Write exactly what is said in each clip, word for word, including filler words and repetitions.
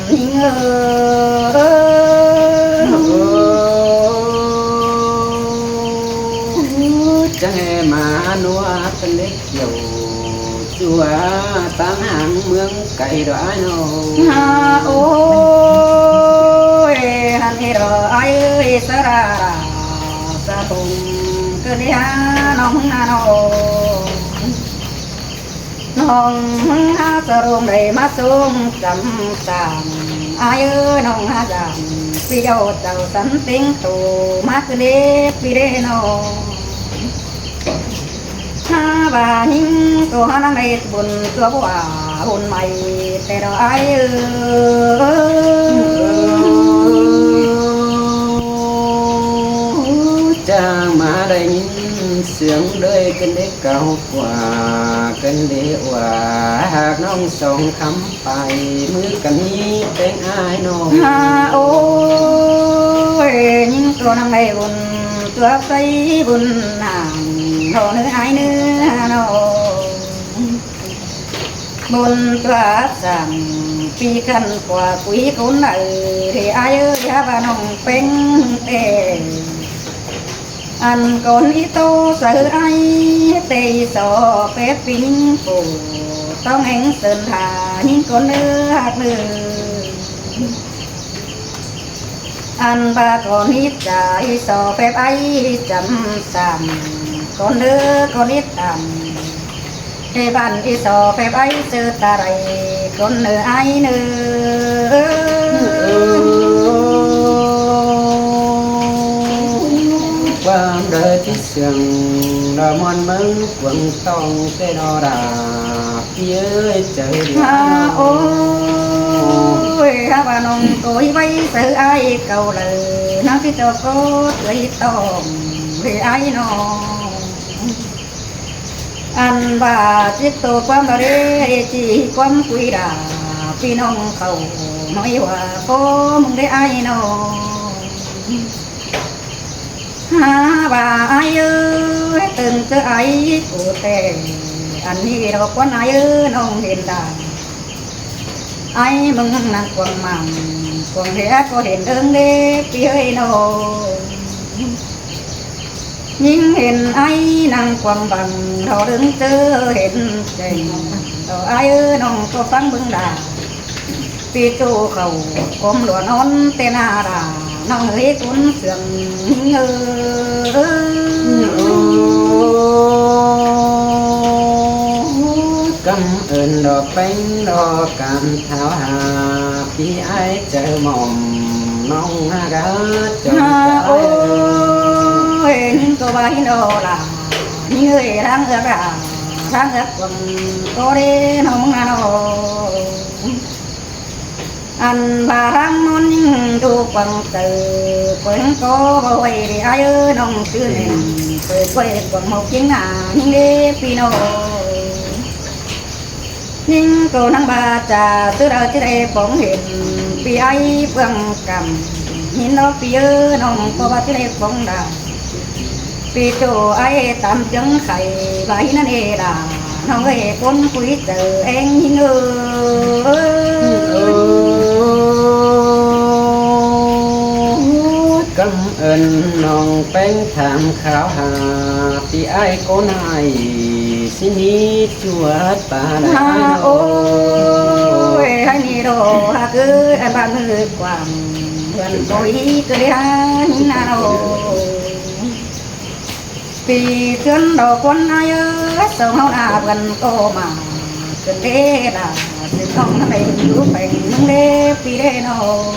ꞌNhính ơi, chắng ꞌhế ꞌmá ꞌnua căn đếc kiẻo ꞌchua ꞌtáng háng ꞌmướng cai đó ải ꞌnọ. Ôi, hăn ꞌhế đó ải ơi, sa ra ra, sa tông ꞌcọ đi ha ꞌnọng ha ꞌnọng. ꞌNọng ha sa rông đảy ꞌmá sông chăm sam. Ải ơi, ꞌnọng ha dăm ꞌpi đaư chảu săn ꞌtếng tô ꞌmá ꞌcọ đi ꞌpi đé ꞌnọng. Ha ꞌva ꞌnhính tô ha ꞌnăng đảy bun ꞌchua bua bun mai té đó ải ơi. Chắng ꞌmá đảy ꞌnhính ꞌsướng đơi căn đéc cáu ꞌquá, căn đéc ꞌquá ꞌhặc ꞌnọng song khăm pay ꞌmứ căn ꞌnị ꞌtếng ải ꞌnọng. Ôi, ꞌnhính tô ꞌnăng đảy bun ꞌchua sáy bun nẳng ꞌnọ ꞌnớ ải ꞌnớ ꞌnọng. Bun ꞌchua săng ꞌpi căn ꞌquá cúi cốn đảy, ꞌlế ải ơi, ha ꞌva ꞌnọng ꞌpéng té. Ăn cón ꞌí tô sáư ải té ꞌí so phép ꞌpi ꞌnhính phủ, ꞌtóng ꞌhéng sơn thả ꞌnhính cón ꞌnớ ꞌhặc ꞌnớ. Ăn ꞌva cón ꞌí chả ꞌí so phép ải chăm sam, cón ꞌnớ cón ꞌí tăm. Té bản ꞌí so phép ải sư ta đảy cón ꞌnớ ải ꞌnớ. ꞌQuám đaư ꞌchí sương đa ꞌmuôn ꞌmớng cuông tong té đó đa, ꞌpi ơi, chaư đi. Ôi, ha ꞌva ꞌnọng tô ꞌhí ꞌvạy sáư ải cáu đaư, ꞌnăng ꞌchí tô ꞌcọ ꞌtoi tong ꞌlế ải ꞌnọng. Ăn ꞌva ꞌchí tô ꞌquám đaư đé, ꞌchí ꞌquám cúi đa, ꞌpi ꞌnọng khảu ꞌnọi ꞌhua ꞌcọ ꞌmứng đé ải ꞌnọng. Ha ꞌva ải ơi, tưng ꞌchớ ải ꞌcọ té, ăn ꞌnị đó ꞌquám ải ơi, ꞌnọng hên đa. Ải ꞌmứng nẳng cuông mẳn, cuông đé ꞌcọ hên đơng đé ꞌpi ơi ꞌnọng. ꞌNhính hên ải nẳng cuông băng, ꞌló đơng ꞌchớ hên chẻng, ꞌló ải ơi ꞌnọng ꞌcọ ꞌphắng ꞌmứng đa. ꞌPi ꞌchọ khảu cốm lua ꞌnón té ꞌna đa, ꞌnọng ơi cốn sương ꞌnhính ơi. Căm ơn đó ꞌpéng đó cám tháo ha, ꞌpi ải chaư mỏm ꞌnọng ha gá chong. Ôi, ꞌnhính ꞌcọ ꞌva ꞌhính đó đa, ꞌnhính ơi, tháng ước đa, tháng ước cuông ꞌcọ đé ꞌnọng ꞌmứng ꞌna ꞌnọng. Ăn ꞌva tháng ꞌmón ꞌnhính ꞌchu cuông chaư, cuông ꞌcọ báu ꞌvạy đi ải ơi ꞌnọng, ꞌchư nẻn, chaư ꞌcọ cuông ꞌmộc ꞌchính ꞌna ꞌnhính đé ꞌpi ꞌnọng. ꞌNhính ꞌcọ ꞌnăng ꞌva chả ꞌchư đaư ꞌchí đảy phóng hên, ꞌpi ải ꞌpương căm, ꞌnhính đó ꞌpi ơi, ꞌnọng ꞌcọ ꞌva ꞌchí đảy phóng đa. ꞌPi ꞌchọ ải tăm chướng khay, ꞌva ꞌhí ꞌnặn ê đa, ꞌnọng ơi cốn cúi chaư ꞌhéng ꞌnhính ơi. Căm ơn ꞌnọng ꞌpéng tham kháo ha, ꞌpi ải cốn ải ꞌsịn ꞌnị ꞌchua ta đa. Ôi, ải ꞌnị đó ꞌhặc ơi, ăn ꞌva ꞌmự quảng, ꞌhướn ꞌcọ ꞌhí ꞌcọ đi ha ꞌnhính ꞌna ꞌnọng. ꞌPi ꞌchướn đó ꞌquám ải ơi, song ꞌháu ꞌna ꞌhướn ꞌcọ ꞌmá, ꞌchướn đé đa, ꞌchướn ꞌnọng ꞌnặn đảy ꞌhướn dú peng ꞌmứng đé ꞌpi đé ꞌnọng.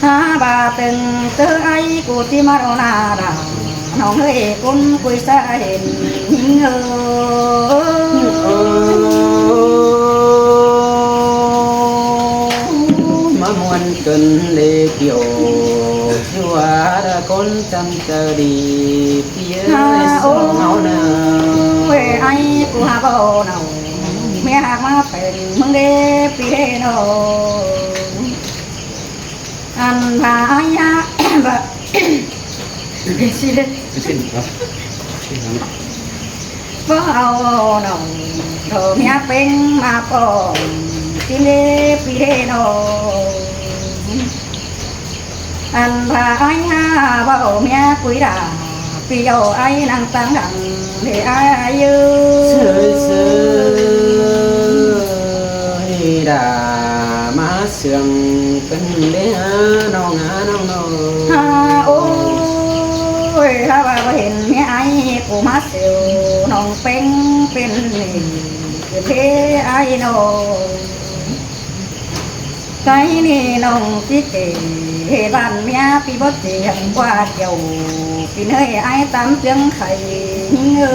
Ha ꞌva tưng ꞌchớ ải ꞌcọ ꞌchí ꞌmá đó ꞌna đa, ꞌnọng ơi cốn cúi sa hên ꞌnhính ơi. ꞌMá ꞌmuôn cơn đê kiẻo, ꞌchua đa cốn chăm chaư đi, ꞌpi ơi, song ꞌháu ꞌna. Ôi, ải ꞌcọ ha báu ꞌnọng, ꞌmía ꞌhặc ꞌmá pên ꞌmứng đé ꞌpi đé ꞌnọng. Ăn ꞌva ải ha, ꞌva, ꞌpi ꞌsịn đé. Báu au ꞌnọng, ꞌtố ꞌmía ꞌpéng ꞌmá pông, ꞌpi ꞌlế ꞌpi ꞌlế ꞌnọng. Ăn ꞌva ải ha báu ꞌmía ꞌquí đa, ꞌpi au ải ꞌnăng ꞌtáng đăng ꞌlế ải ꞌới. ꞌSới ꞌsới đa ꞌmá ꞌsướng ꞌcứn ꞌlế ha ꞌnọng ha ꞌnọng ꞌnọng. Ha, ôi, ha ꞌva báu hên ꞌmía ải ꞌcọ ꞌmá ꞌsịu ꞌnọng ꞌpéng pên ꞌnị ꞌcứn ꞌlế ải ꞌnọng. Cái ꞌnị ꞌnọng ꞌchí kể ꞌhế ꞌván ꞌmía ꞌpi báu ꞌchí hăng ꞌquá kiẻo. ꞌPi ꞌnới ải tắm ꞌchương khay ꞌnị ꞌnớ.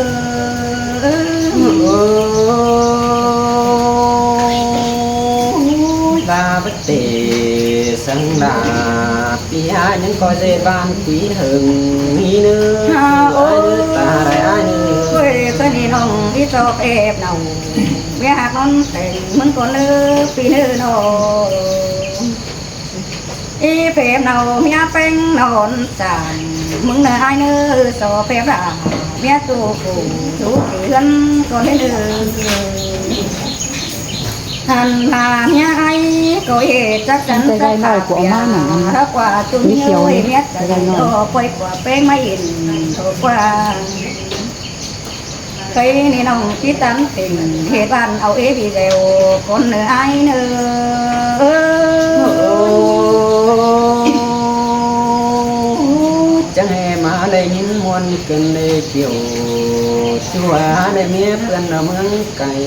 Ôi, ꞌva báu ꞌtẹ săng đa, ꞌpi ải ꞌnhắng ꞌcọ ꞌdệt ꞌván ꞌquí hơng ꞌnị ꞌnớ. Ha, ôi, ta đảy ải ꞌnớ. Ôi, cái ꞌnị ꞌnọng ꞌí ꞌchọ ép ꞌnọng ꞌmía ꞌhặc ꞌnón teng ꞌmắn ꞌcọ ꞌnớ ꞌpi ꞌnớ ꞌnọng. Ê, phép ꞌnọng ꞌmía ꞌpéng ꞌnón săng ꞌmắn ꞌnớ ải ꞌnớ, so phép đa ꞌmía ꞌchu phủ dú kỉ ꞌhướn ꞌcọ ꞌnớ ꞌnớ. Ăn ꞌva ꞌmía ải ꞌcọ ê chắc chắn chắc ꞌva ꞌpía hák ꞌquá ꞌchu ꞌmí ꞌới ꞌmía chaư ꞌcọ ꞌquái ꞌquá ꞌpéng ꞌmá in ꞌcọ ꞌquá. Cái ꞌnị ꞌnọng ꞌchí tắm tỉnh ꞌhế ꞌván au ê video con ꞌnớ ải ꞌnớ. Chắng ꞌhế ꞌmá đảy ꞌnghín ꞌmuôn ꞌcứn ꞌlế kiẻo. ꞌChua đảy ꞌmía ꞌpươn ꞌnọ ꞌmướng cay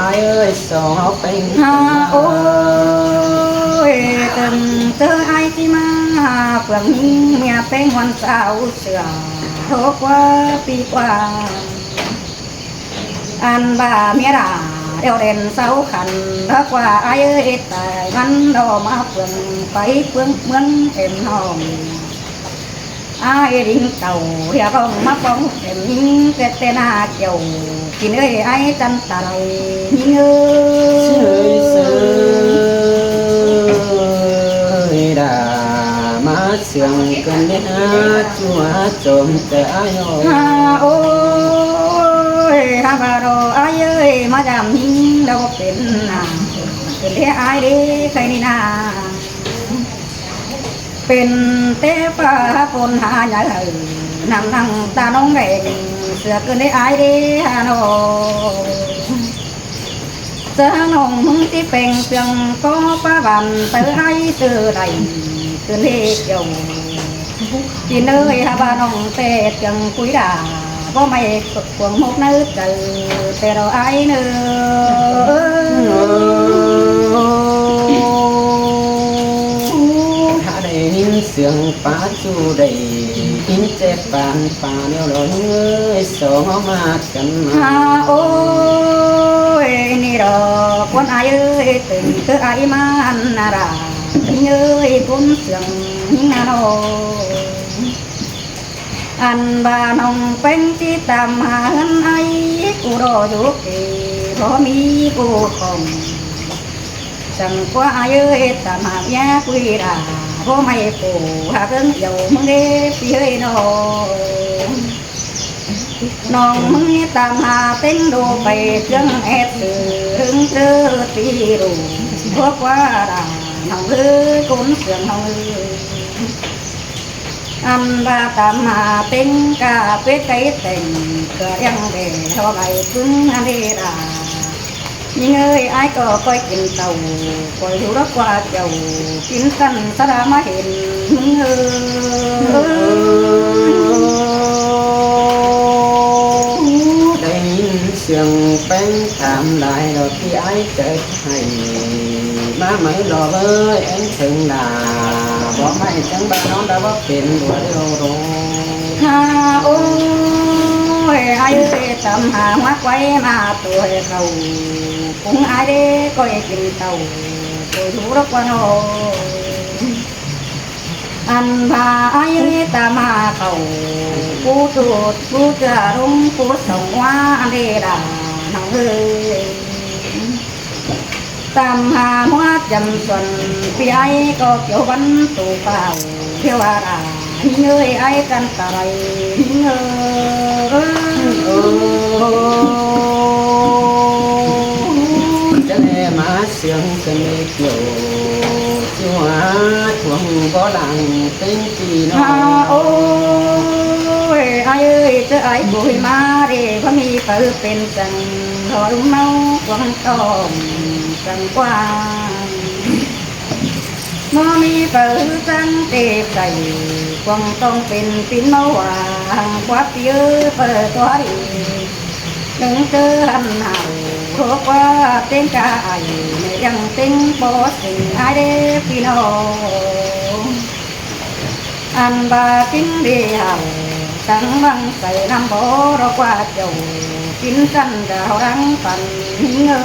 ải ꞌới, so ꞌpéng. Ha, ôi, tơm ꞌchớ ải ꞌchí ꞌmá phướng ꞌmía ꞌpéng ꞌmuôn sau sửa hố ꞌquá ꞌpi ꞌquá. Ăn ꞌva ꞌmía đa đeo đèn sau khăn hák ꞌquá ải ꞌới, tai ꞌmắn đo ꞌmá phướng pay phướng ꞌmướng em ꞌnọng. Ải đing tảu ꞌhiạk ꞌcóng ꞌmá ꞌpóng em ꞌnhính ꞌtẹ ꞌtẹ ꞌna kiẻo. ꞌPi ꞌnới ải chăn ta đảy ꞌnhính ꞌnớ. ꞌSới ꞌsới đa ꞌmá ꞌsướng ꞌcứn ꞌlế ha ꞌchu ha chôm chaư ải ꞌnọng. Ha, ôi, ha ꞌva ꞌnọ ải ꞌới, ꞌmá dăm ꞌnhính đa báu pên ꞌna. ꞌCứn ꞌlế ải đế khay ꞌnị ꞌna. Pên té ꞌpá hák ꞌcốn ha nháư hảư, năm năng ta ꞌnọng đeng sửa ꞌcứn ꞌlế ải đế ha ꞌnọng. Sửa ꞌnọng ꞌmứng ꞌchí peng sương ꞌcó ꞌpá ꞌván taư ải sửa đảy ꞌcứn ꞌlế kiẻo. ꞌPi ꞌnới ha ꞌva ꞌnọng ꞌtẹ sương ꞌquí đa, báu ꞌmạy cuông mốc ꞌnớ chaư ꞌtẹ ꞌnọ ải ꞌnớ. Hák đảy ꞌnhính sương pá ꞌchu đảy ꞌnhính ꞌchẹ pán pá ꞌnéo ꞌló ꞌnhính ꞌới, so ꞌngó ꞌmá căn ꞌmá. Ha, ôi, ꞌnị ꞌló ꞌcốn ải ꞌới, tơm ꞌchớ ải ꞌmá ăn ꞌna đa ꞌnhính ꞌới, ꞌcốn sương ꞌnhính ꞌna ꞌnọ. Ăn ꞌva ꞌnọng ꞌpéng ꞌchí tăm ha ꞌhướn ải, ꞌcú đo dú kỉ báu ꞌmí ꞌcú khong. Săng ꞌquá ải ꞌới, tăm ha ꞌmía ꞌquí đa, báu ꞌmạy phủ hák ꞌhướng dẻo ꞌmướng đế ꞌpi ꞌhới ꞌnọng. ꞌNọng ꞌmứng ꞌnị tăm ha ꞌtếng đu pay ꞌchương ép sư ꞌhướng ꞌchớ ꞌpi đu. Báu ꞌquá đa ꞌnọng ꞌhới, ꞌcốn sương ꞌnọng ꞌhới. Ăn ꞌva tăm ha ꞌtếng cá pết cáy tẻng, ꞌcọ ꞌlẹng đe ꞌhó ꞌvạy ꞌpứng ăn đe đa. ꞌNhính ꞌới, ải ꞌcọ ꞌcoi kin tảu, ꞌcoi dú lắc ꞌquá chảu, kin căn sa đa ꞌmá hên ꞌmứng ꞌhới. Đảy ꞌnhính sương ꞌpéng tăm lai ꞌló ꞌpi ải chaư hảư, ꞌmá máư ꞌló ꞌvới ꞌén theng đa, báu ꞌmạy chắng ꞌva ꞌnón đa báu pên đuổi ꞌló đô. Ha, ôi, ải ꞌới, tăm ha ꞌmá quay ꞌmá ꞌtoi khảu, ꞌpứng ải đế ꞌcoi kin tảu, ꞌcoi dú lắc ꞌquá ꞌnọ. Ăn ꞌva ải ꞌới tăm ha khảu, ꞌcú ꞌchua ꞌcú ꞌchưa ꞌlống ꞌcú song ꞌmá ăn đe đa ꞌnọng ꞌhới. Tăm ha ꞌmá chăm suôn ꞌpi ải ꞌcọ kiẻo bắn tu pao, thiêu a đa ꞌnhính ꞌhới, ải căn ta đảy ꞌnhính ꞌhới. Chắng ꞌnê ꞌmá siêng sơng ꞌlế kiẻo, ꞌchua thuông bó lăng ꞌtếng pi ꞌnọ. À, ôi, ải ơi, ꞌchớ ải bối ꞌmá đé, báu ꞌmí phaư pên săng, ꞌhọ ứm ꞌmáu quảng tỏng săng ꞌquá. ꞌMá ꞌmí phaư săng tép cai, quảng tỏng pên pin ꞌmáu hua, hăng ꞌquá pi ơi phaư ꞌtố đi. ꞌNưng ꞌchớ hăn hảư, ꞌhọ ꞌquá ꞌtếng cá ải, ꞌmí ꞌlẹng ꞌtếng bó sing ải đé ꞌpi ꞌnọng. Ăn ꞌva kin đi hảư, săng ꞌvăng sai ꞌnặm bó ꞌlọ ꞌquá chảu, kin săn đao đang păn ꞌnhính ơi.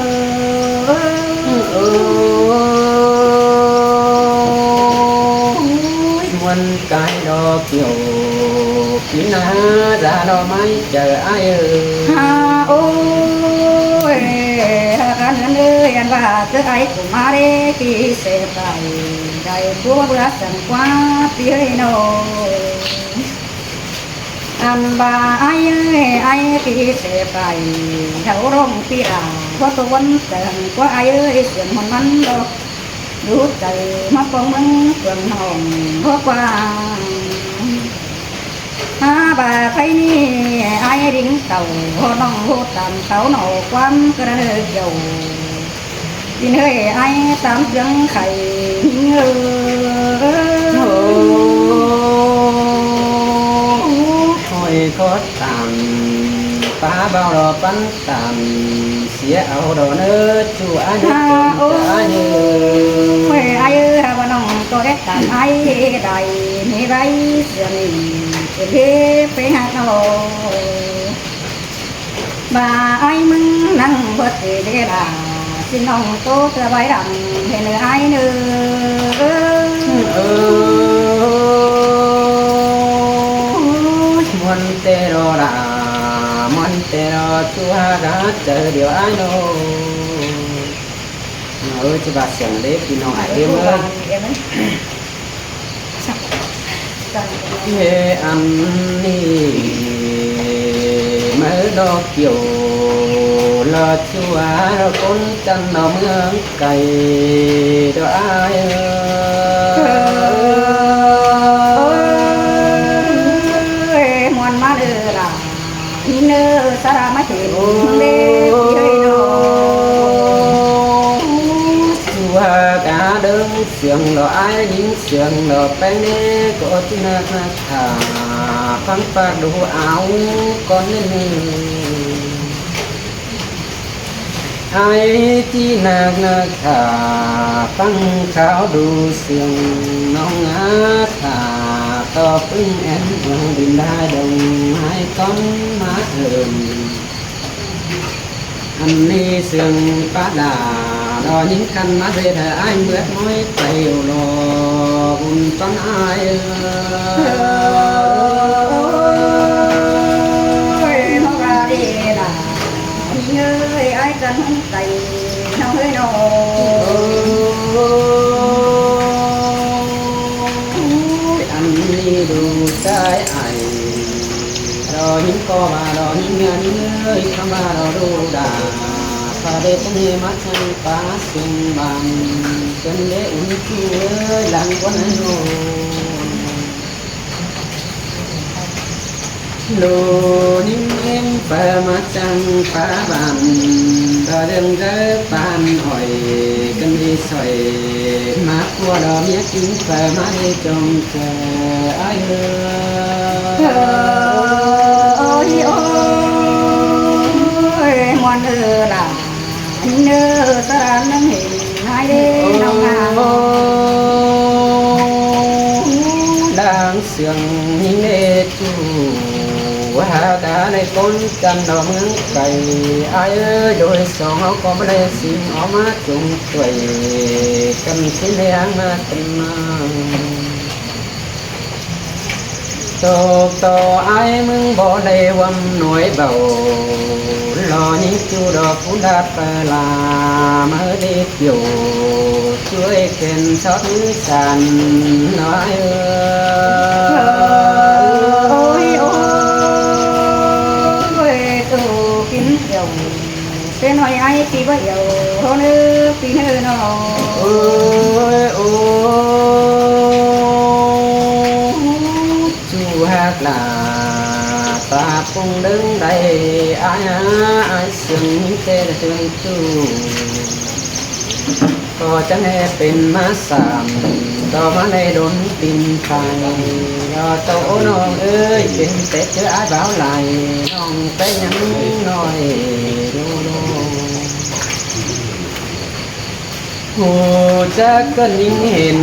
Ôi, muôn cái đó kiểu kín ná ra đó mái chờ ai ơi. Ha, ôi, ha, khăn ơi, ăn ꞌva ꞌchớ ải ꞌcọ ꞌmá đé ꞌpi ꞌsớ phải, đảy búa búa săng ꞌquá pi ơi ꞌnọng. Ăn ꞌva ải ơi, ải ꞌpi ꞌsớ phải, thảu ꞌlống ꞌpi a, ꞌquá tô ꞌvắn săng ꞌquá ải ơi, siêng ꞌmắn ꞌmắn ꞌlọ. Đu chảy ꞌmá ꞌpóng ꞌmướng quảng hỏng ꞌhọ ꞌquá. Ha, ꞌva khay ꞌnị ải đing tảu, ꞌhọ ꞌnọng ꞌhụ tam tảu ꞌnọ ꞌquám ꞌcọ đa ꞌnớ kiẻo. Kin ơi ải tam dưỡng khay ꞌhính ơi. Ôi, khỏi khó tạm, pá bao đó pắn tạm, sia au đó ꞌnớ ꞌchu ải ꞌnớ. Ha, ôi, ải ơi, ha, ꞌva ꞌnọng ꞌcọ đé tạm ải đảy, ꞌmí ꞌvạy siêng ꞌnị, ꞌchớ đé pé hák ꞌnọ. ꞌVa ải ꞌmứng ꞌnăng bớt tê đé đa, ꞌsịn ꞌnọng ꞌtố ꞌtưa ꞌvạy đăm, hên ơi ải ꞌnớ. Ôi, muôn tê đó đa, muôn tê đó ꞌchu ha cá chảu điêu ải ꞌnớ. Ôi, ꞌchu ꞌva siêng đé ꞌpi ꞌnọng ải ơi. Hê ăn ꞌnị ꞌmá ꞌlọ kiẻo, ꞌlọ ꞌchu ꞌcốn chăn ꞌnọ ꞌmướng cai đó ải ơi. Ôi, muôn ꞌmá đé đa. ꞌNhính ơi, sa đa ꞌmá chên ꞌmướng đé ꞌpi ơi ꞌnọ. ꞌChu ha cá đơng siêng ꞌlọ ải, ꞌnhính siêng ꞌlọ ꞌpéng đé ꞌcọ ꞌchí ꞌnặc ꞌnặc khả, ꞌphắng ꞌpặc đu au cón ꞌnị ꞌnưng. Ải ꞌchí ꞌnặc ꞌnặc khả, ꞌphắng kháo đu siêng ꞌnọng ꞌnạ khả, ꞌto ꞌpứng én ꞌmướng đin đai đồng ải cón ꞌmá ơn. Ăn ꞌnị siêng pá đa, ꞌlọ ꞌnhính căn ꞌmá ꞌdệt hảư ải bớt ꞌmới pay ꞌlọ, ún cón ải ơi. Ôi, ꞌmá ꞌva đi đa, ꞌnhính ơi, ải căn ꞌmướng cai ꞌnọng ơi ꞌnọ. Ôi, ăn ꞌnị đu sai ải, ꞌlọ ꞌnhính ꞌcọ ꞌva ꞌlọ ꞌnhính ꞌnhính ơi, ꞌcọ ꞌva ꞌlọ đu đa, pá đé ꞌpứng ꞌnị ꞌmá chắng pá siêng ꞌvan, chắng đé ún ꞌchu ơi, lăng ꞌquá ꞌnị ꞌnọ. ꞌLụk ꞌnhính ꞌếm phaư ꞌmá chắng pá ꞌvan, ꞌlọ đơng đaư pán ỏi, căn đi sỏi, ꞌmá ꞌquá ꞌlọ ꞌmía kin phaư ꞌmá đi chong chaư ải ơi. Ôi, ôi, muôn ơi đa. ꞌNhính ơi, sa đa ꞌnưng hên ải đé ꞌnọng ꞌnạ. Đang siêng ꞌnhính đé ꞌchu, ha cá đảy cón chăn ꞌnọ ꞌmướng cai, ải ơi, đôi song au ꞌcọ ꞌmá đảy sing au ꞌmá chung chuối, căn ꞌsịn đé ꞌháng ꞌmá căn ꞌmá. Tô tô ải ꞌmướng báu đảy ꞌhuôm ꞌnọi báu, ꞌlọ ꞌnhính ꞌchu đo phún đa pơ la, ꞌmá đé kiẻo, chuối khen sót ꞌmướng san ꞌnọi ơi. Ôi, ôi, tô kin kiẻo, ꞌsớ ꞌnọi ải ꞌpi báu yau, ꞌhụ ꞌnớ Ôi, ôi, ꞌchu ꞌhặc lả, ta pung đớng đảy, ải ꞌhá, ải sương té ꞌchương ꞌchu. ꞌCọ chắng é pên ꞌmá sam, ꞌcọ ꞌmá ꞌnị đốn pin pay, ꞌcọ ꞌchọ ꞌnọng ới, pên té ꞌchớ ải báo lai, ꞌnọng té ꞌnhắng ꞌnọi, đu đu. ꞌHụ chắc ꞌcợn ꞌnhính hên,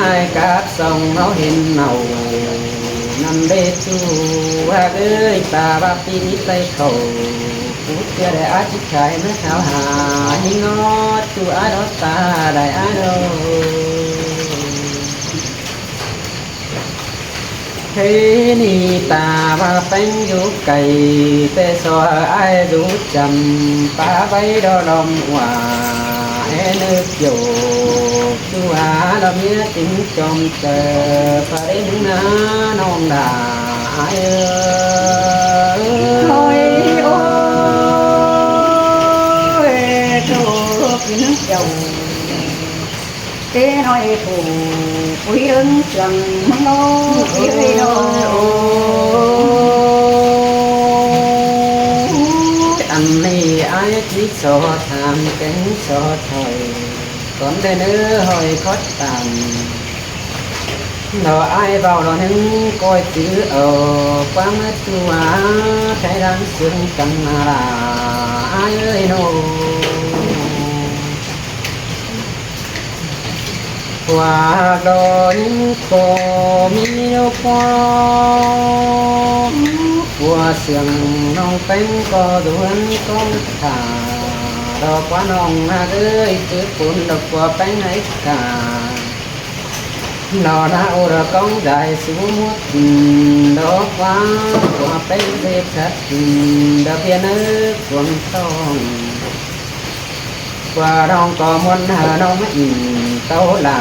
ải cắp song ꞌháu hên nảu, ꞌnặn đé ꞌchu ꞌhặc ới, ta ꞌva ꞌpi ꞌmí ꞌtay khảu, pú ꞌchưa đảy ải ꞌchí khai ꞌmá tháo hả, ꞌnhính ꞌnọ ꞌchu ải đó ta đảy ải đó. Hê ꞌnị ta ꞌva ꞌpéng dú cay, té so ải dú chăm, pá vảy đó lom ꞌwa, é ꞌnớ kiẻo, ꞌchu hả lom ꞌmía ꞌchính chom ꞌchợ, pá đảy ꞌnhính ꞌná ꞌnọng đả, ải ới. Ôi, ôi, ꞌchu ꞌnhính kiẻo. Té ꞌnọi phủ, púi ꞌlớng sương ꞌmướng ꞌló, púi ꞌlới ꞌnọ. Ôi, ôi, ăn ꞌnị ải ꞌchí so tham kéng so thôi, cón đảy ꞌnớ ꞌhọi khót tản. Lo ải ꞌvạu lo ꞌnưng ꞌcoi chứ au, ꞌquám ꞌmá ꞌchu hả, khay đang sương căn lả, ải ới ꞌnọ. ꞌQuá lo ꞌnhính ꞌcọ ꞌmí lo ꞌquá, ꞌquá sương ꞌnọng ꞌpéng ꞌcọ dú ꞌhướn ꞌcóng thả, lo ꞌquá ꞌnọng ꞌhặc ới, chứ pun lo ꞌquá ꞌpéng ải cả. Lo ꞌná ô lo ꞌcóng dai sú mút, lo ꞌquá, ꞌquá ꞌpéng dệt sắt, lo ꞌviạk ꞌnớ cuông tong. ꞌQuá ꞌnọng ꞌcọ ꞌmuôn hả ꞌnọng ꞌmá ỉn tau lả,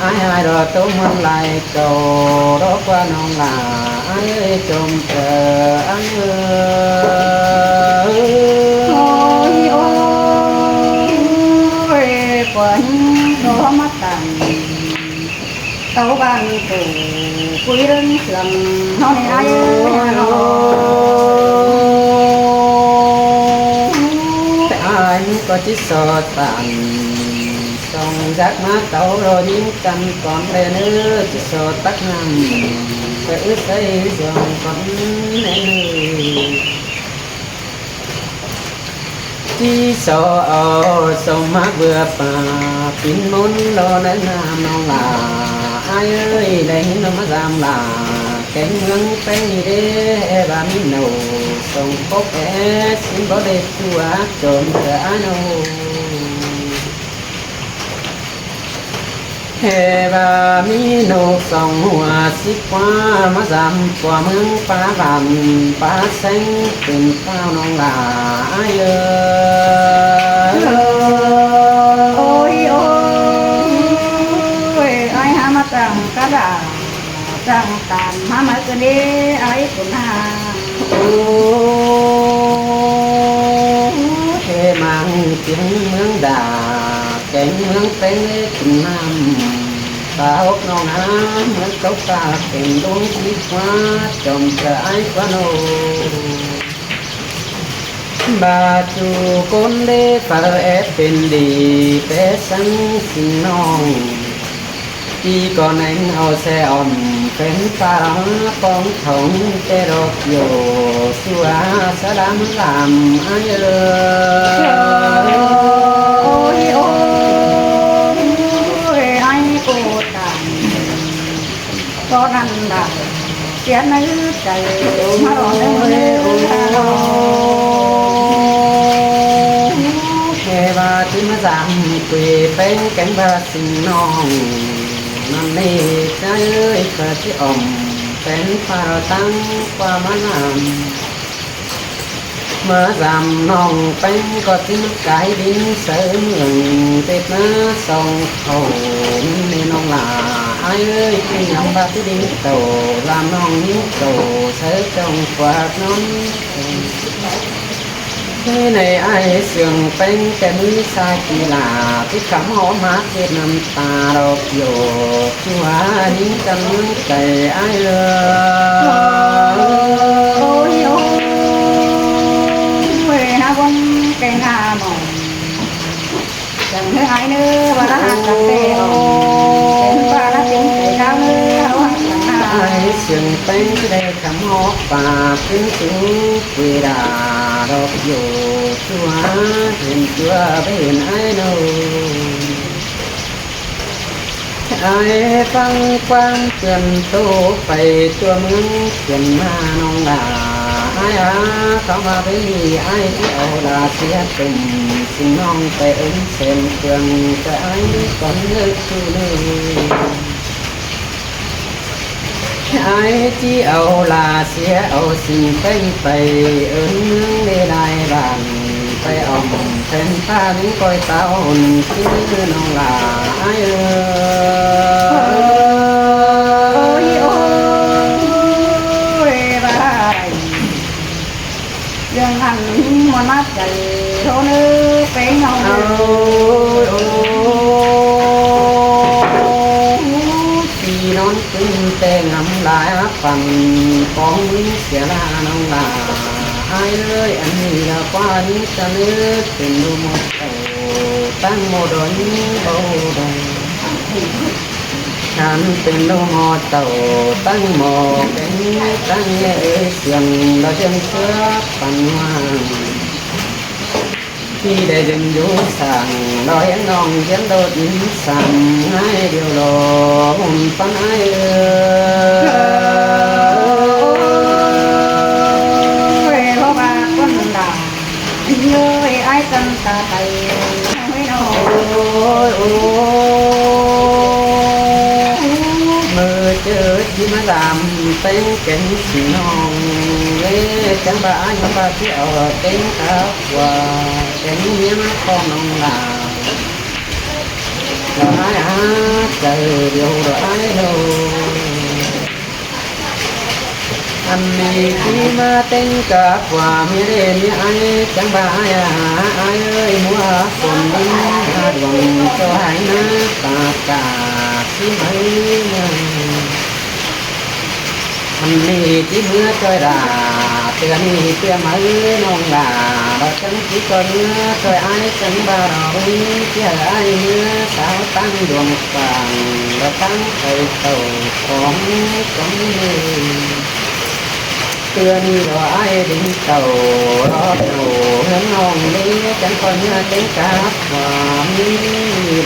ải ải lo ꞌtố ꞌmuôn lai cau, lo ꞌquá ꞌnọng lả, ải ới chôm ꞌchợ, ải ới. Ôi, ôi, ꞌquá ꞌnhính ꞌcọ ꞌmá tản. Tau ꞌváng phủ, púi ꞌlớng sương ꞌnọ ꞌnị ải ới. Ôi, ải ꞌcọ ꞌchí so tản, song dák ꞌmá tau lo ꞌnhính căn cón đảy ꞌnớ, ꞌchí so tắc ꞌnặn, pé ứt sáy dong cón đảy ꞌnớ. ꞌChí so au song ꞌmá bưa pá, pín ꞌmôn lo ꞌnớ ꞌnặn ꞌnọng lả, ải ới, đảy ꞌnhính ꞌnọng ꞌmá dăm lả, kéng ꞌmướng ꞌpéng ꞌnị đé, ꞌva ꞌmí ꞌnụ song cốc é, sính báu đảy ꞌchu hả, chôm ꞌchợ ải ꞌnọ. Hê ꞌva ꞌmí ꞌnụ song hua síp ꞌquá ꞌmá dăm ꞌquá ꞌmướng pá văm pá seng pên ꞌpáo ꞌnọng lả ải ới. Ôi, ôi, ải hả ꞌmá chắng cá đả, chắng tản hả ꞌmá ꞌcọ ꞌnị ải ꞌcốn hả. Ôi, hê ꞌmáng tiếng ꞌmướng đả, kéng ꞌmướng ꞌpéng ꞌlế kin ꞌnặn, ta ốc ꞌnọng hả, ꞌmướng cốc ta pên ꞌluống ꞌchí ꞌquá, chôm ꞌchợ ải ꞌquá ꞌnọ. ꞌVa ꞌchu ꞌcốn đé phaư é pên đi, pé săng sính ꞌnọng. ꞌChí ꞌcọ ꞌnéng au ꞌsê ỏm, pên pha ꞌlạ ꞌpóng thong, té lo kiẻo ꞌsua sa lam lam ải ới. Ôi, ôi, ải ꞌcọ tản. Có đàn đảo, tiếng nói chạy, ôi, ôi, ôi, ôi. Hê ꞌva ꞌchí ꞌmá dăm quê ꞌpéng kéng ꞌva sính ꞌnọng. ꞌNặn ꞌnị ꞌchái ới, ꞌva ꞌchí ỏm, pên pha ꞌtáng ꞌquá ꞌmá ꞌnặn. ꞌMá dăm ꞌnọng ꞌpéng ꞌcọ ꞌchí ꞌmá cai đin sáư ꞌmướng, tết ꞌmá song khảu ꞌnặn ꞌnị ꞌnọng lả ải ới, ꞌchí ngắm ꞌva ꞌchí đin tảu, ꞌlam ꞌnọng đin tảu, sáư chong ꞌquá ꞌnón. ꞌnị ải ꞌsướng ꞌpéng ꞌtẹ ꞌmí ꞌsá ꞌki ꞌlạ, ꞌchí khắm hó ꞌmá ꞌdệt ꞌnặm ta đo kiẻo ꞌchua ꞌnhính căn ꞌmướng cai ải ơi. Ôi, ôi, ôi, há bóng cai há mỏng. Chẳng hứa ải ꞌnớ, ꞌva ꞌlạ hák cẳng ꞌtẹ ỏng. Chén ꞌva ꞌlạ chén cai kháo ꞌnớ, háo hák cẳng há. Ải ꞌsướng ꞌpéng ꞌchí đảy khắm hó ꞌpạ ꞌcứn sú quê đa đo kiẻo ꞌchua hên ꞌchua báu hên ải ꞌnớ. Ải ꞌphắng ꞌquám ꞌtưôn ꞌtố pay ꞌchua ꞌmướng ꞌtiện ꞌmá ꞌnọng lả. Ải ꞌa, kháo ꞌmá báu ꞌnị ải ꞌchí au lả sia tủm sính ꞌnọng pay ứn sên ꞌpương ꞌtẹ ải cón ꞌnớ ꞌchu ꞌnớ. Ải ꞌchí au lả sia au sính ꞌpéng pay ứn ꞌmướng ꞌlé lai bản pay ỏng then ꞌphạ ꞌmướng ꞌcoi táo hôn ꞌchí ꞌnọng lả ải ơi. Ôi, ôi, ꞌva ꞌlạ ꞌnhính ꞌmón ꞌmá cai ꞌhô ꞌnớ ꞌpéng ꞌháu ꞌnớ. Ôi, ôi, ꞌpi ꞌnón ꞌtứ ꞌtẹ ngắm lai hák păn cón ꞌmướng sia ꞌlạ ꞌnọng lả ải ơi. Ăn ꞌnị ꞌlạ ꞌquá ꞌnhính ꞌchá ꞌnớ pên ꞌlụk ꞌmo tảu ꞌtáng ꞌmo đon báu đon. Khăn pên ꞌlụk ꞌmo tảu ꞌtáng ꞌmo pên ꞌtáng ꞌnẹ ới siêng lo ꞌdiến ꞌsứa păn ꞌhoang. ꞌPi đảy đin dú sảng lo ꞌhiếng ꞌnọng ꞌdiến đột sảng ải điêu lo ꞌhôm păn ải ơi. Ôi, ꞌva ꞌcốn đa ꞌnhới ải căn ta pay ꞌnớ ꞌnọng. Ôi, ôi, ꞌmự ꞌchớ ꞌchí ꞌmá dăm ꞌpéng kéng sính ꞌnọng ꞌlé chắng ꞌva ải ꞌnhắng ꞌva ꞌchí au kéng cắp ꞌva kéng ꞌmía ꞌmá ꞌcọ ꞌnọng lả. Lo ải ꞌa, chaư điêu lo ải lo. Ăn ꞌnị ꞌchí ꞌmá téng cắp ꞌva ꞌmía ꞌlé ꞌmía ải chắng ꞌva ải ꞌa, ải ơi, ꞌmúa phôn ꞌlính ha đuông ꞌchọ hák ꞌná ta cả ꞌchí máư ꞌnhắng. Ăn ꞌnị ꞌchí ꞌmứa ꞌchoi đa, ꞌtưa ꞌnị ꞌtưa máư ꞌnọng lả, lo chắng ꞌchí ꞌchoi ꞌmứa ꞌchoi ải chắng ꞌva lo ꞌmí ꞌchí hảư ải ꞌmứa sáo ꞌtáng đuông pang, lo ꞌtáng pay tảu cón cón ꞌnị. ꞌTưa ꞌnị lo ải đin tảu lo nảu ꞌhướn ꞌnọng ꞌlé chắng ꞌcoi ꞌmứa kéng cắp ꞌva ꞌmí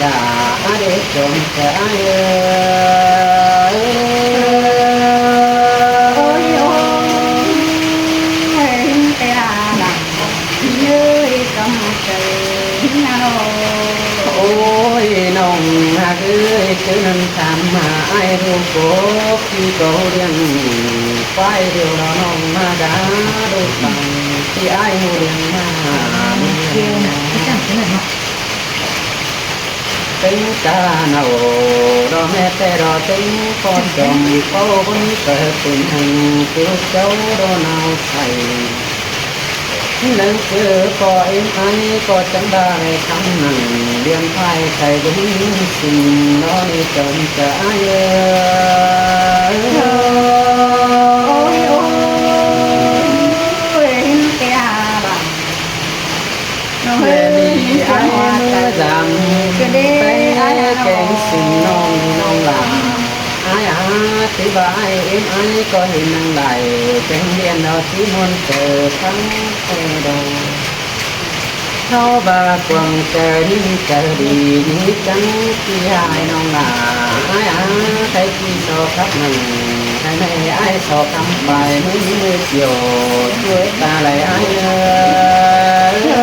lả ꞌa đé chôm ꞌchớ ải ơi. Ôi, ôi, ôi, ꞌtẹ ꞌlạ lả ꞌnhới cắm chaư ꞌnhá ꞌnọng. Ôi, ꞌnọng ꞌhặc ới, ꞌchớ ꞌnặn tham ꞌmá ải ꞌlụk cốc ꞌpi cốc ꞌliệng ꞌquái điêu lo ꞌnọng ꞌmá đá đu păng ꞌpi ải ꞌhụ ꞌliệng ꞌmá. Kiêu nả, ꞌchí chắng ꞌchớ nả ꞌnọng. Téng cá nảu lo ꞌme ꞌtẹ lo téng ꞌpo chom ꞌpo ꞌcốn ꞌcọ pên hăng kiêu cháu lo nao sai. ꞌNăng ꞌchớ ꞌcọ ꞌếm ải ꞌcọ chắng đa lai khắm nẳng ꞌliêm ꞌphại khay đúng sính lo ꞌnị chôm ꞌchớ ải ơi. Ôi, ôi, ôi, ꞌtẹ ꞌlạ. ꞌNọng ơi, ꞌlé ꞌnhính ải ꞌmứa dăm ꞌpéng ải kéng sính ꞌnọng ꞌnọng lả. Ải ꞌa, ꞌtứ ꞌva ải ꞌếm ải ꞌcọ hên ꞌnăng lai kéng ꞌliệng lo ꞌchí ꞌmuôn chaư ꞌphắng ꞌtẹ đo. ꞌHáu ꞌva cuông chaư ꞌnhính chaư đi ꞌnhí chắng ꞌpi ải ꞌnọng lả. Ải ꞌa, khay ꞌpi so khắp nẳng, khay ꞌnị ải so khắm pay ꞌmứ ꞌmứ kiêu, chuối ta lai ải ơi.